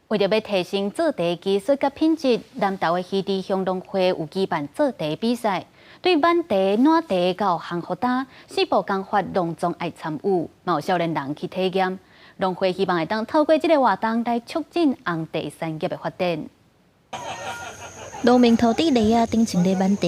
為著欲提升做茶技術佮品質，南投的魚池鄉農會有舉辦做茶比賽，對挽茶、撋茶到烘予焦，四步工法攏總愛參與，嘛有少年人去體驗。農會希望會當透過這个活動來促進紅茶產業的發展。農民塗佇犁仔頂前咧挽茶，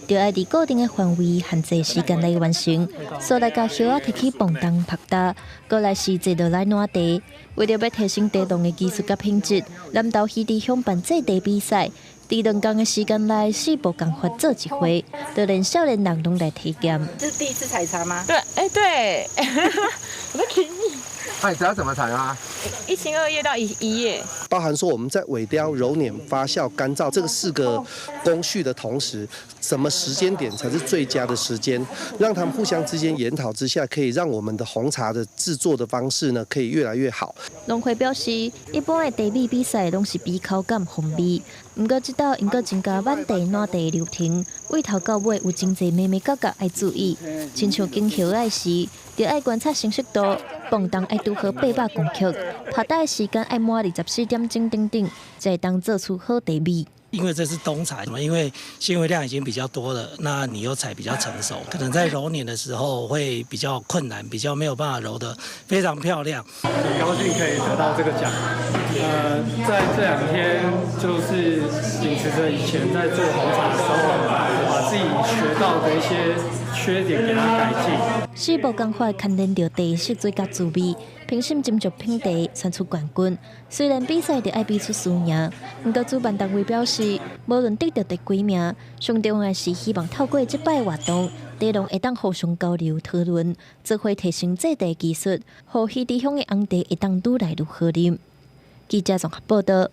著愛佇固定的範圍限制時間來完成。煞來共葉仔提去磅重曝焦，閣來是坐落來撋茶。為著欲提升茶農的技術佮品質，南投魚池鄉辦製茶比賽，佇2工的時間內，四步工法做一回，就連少年人攏來體驗。這是第一次採茶嗎？對，欸對，我在聽你。那你知道怎麼採嗎？一心二葉到一一葉。包含說我們在萎凋、揉捻、發酵、乾燥這個四個工序的同時，什麼時間點才是最佳的時間，讓他們互相之間研討之下，可以讓我們的紅茶的製作的方式呢，可以越來越好。農會表示，一般的茶米比賽攏是比口感、風味，毋過這道𪜶閣增加挽茶、撋茶流程，對頭到尾有真濟眉眉角角愛注意，親像揀葉仔時，著愛觀察成熟度，磅重愛拄好800公克，曝焦的時間愛滿24點鐘等等，才會當做出好茶米。因為這是冬採嘛，因為纖維量已經比較多了，那你又採比較成熟，可能在揉捻的時候會比較困難，比較沒有辦法揉得非常漂亮。很高興可以得到這個獎，在這2天就是秉持著以前在做紅茶的時候，把自己學到的一些缺點給它改進。四步工法牽連著茶色水佮滋味，評審斟酌品茶選出冠軍。雖然比賽著愛比出輸贏，毋過主辦單位表示，無論得著第幾名，上重要是希望透過這擺活動，茶農會當互相交流討論，做伙提升製茶技術，予魚池鄉的紅茶會當愈來愈好啉。記者綜合報道。